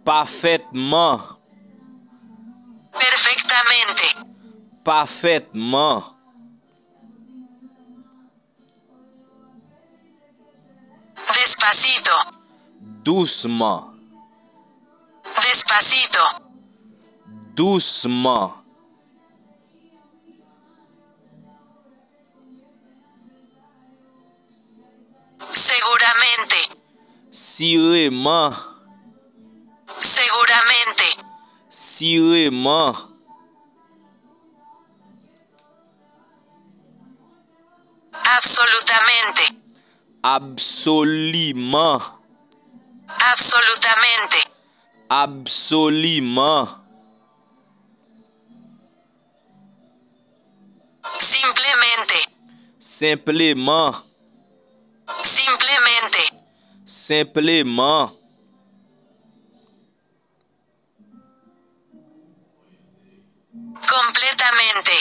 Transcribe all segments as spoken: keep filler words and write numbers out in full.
Pafètman. Perfectamente. Pafètman. Despacito. Dousman. Despacito. Dousman. Seguramente. Sireman. Seguramente. Sireman. Absolutamente. Absoliman. Absolutamente. Absoliman. Simplemente. Senpleman. Simplemente. Senpleman. Completamente.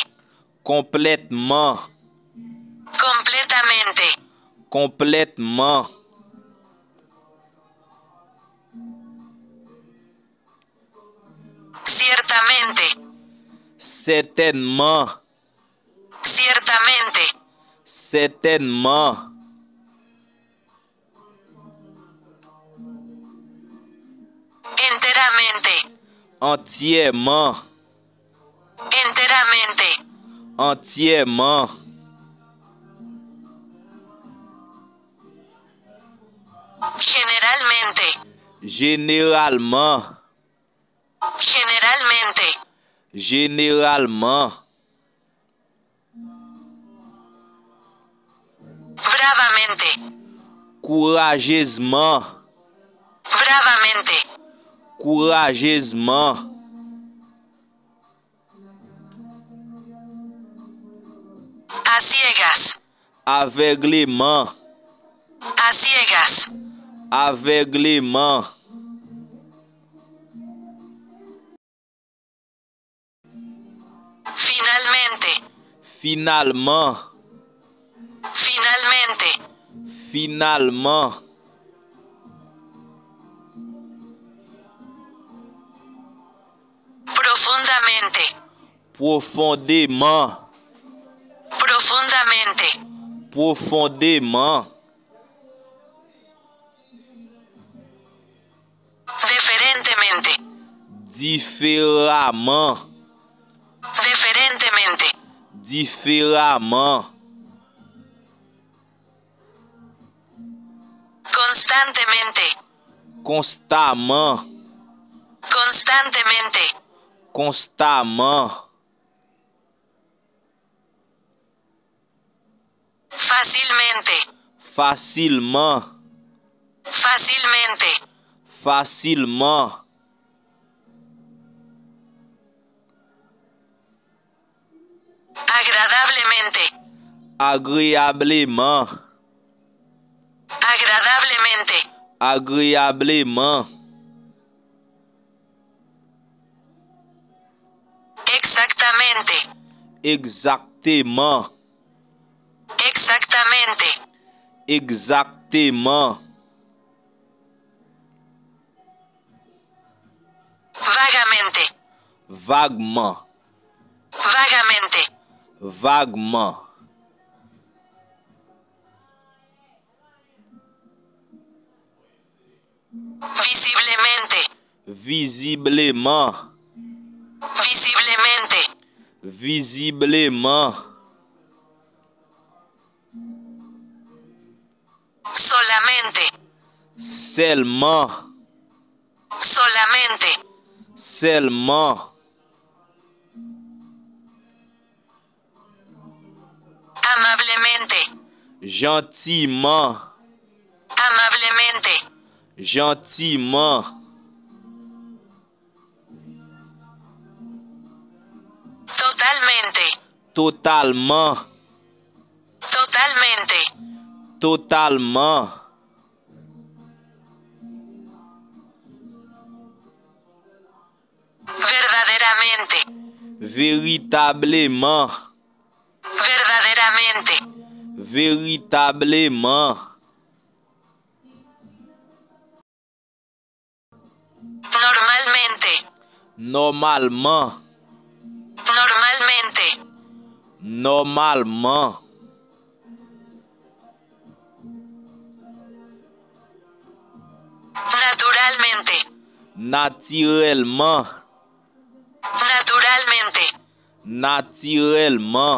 Konplètman. Completamente. Konplètman. Ciertamente. Sètènman. Ciertamente. Sètènman. Enteramente. Antyèman. Enteramente. Antyèman. Generalmente. Jeneralman. Generalmente. Jeneralman. Bravamente. Kourajezman. Bravamente. Kourajezman. A ciegas. Avègleman. A ciegas. Avègleman. Finalmente. Finalman. Finalmente. Finalman. Profundamente. Pwofondeman. Profundamente. Pwofondeman. Diferentemente. Diferaman. Diferentemente. Diferaman. Constantemente. Konstaman. Constantemente. Konstaman. Fácilmente. Fasilman. Fácilmente. Fasilman. Agradablemente. Agreyableman. Agradablemente. Agreyableman. Exactamente. Egzakteman. Exactamente. Egzakteman. Vagamente. Vagman. Vagamente. Vagman. Visiblemente. Vizibleman. Visiblemente. Vizibleman. Solamente. Sèlman. Solamente. Sèlman. Amablemente. Jantiman. Amablemente. Jantiman. Totalmente. Totalman. Totalmente. Totalman. Verdaderamente. Veritableman. Verdaderamente. Veritableman. Normalmente. Nòmalman. Normalmente. Nòmalman. Naturalmente. Natirèlman. Naturalmente. Natirèlman.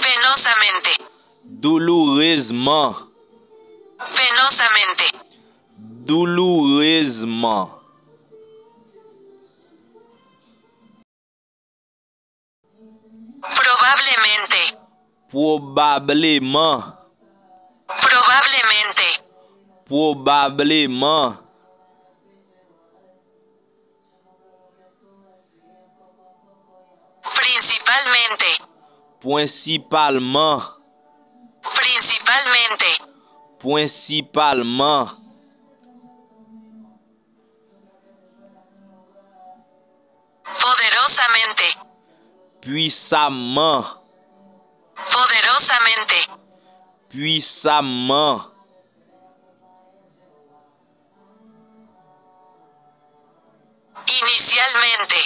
Penosamente. Doulourezman. Penosamente. Doulourezman. Probablemente. Pwobableman. Probablemente. Pwobableman. Principalmente. Prensipalman. Principalmente. Prensipalman. Poderosamente. Pwisamman. Poderosamente. Pwisamman. Inicialmente.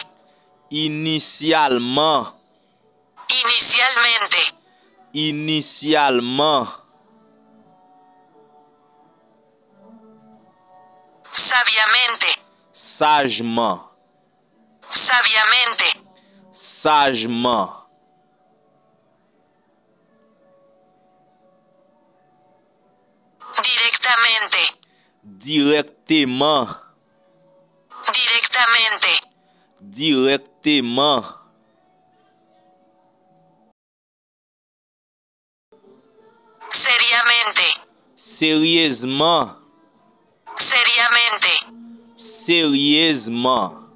Inisyalman. Inicialmente. Inisyalman. Sabiamente. Sajman. Sabiamente. Sajman. Directamente. Dirèkteman. Directamente. Dirèkteman. Seriamente. Seryezman. Seriamente. Seryezman.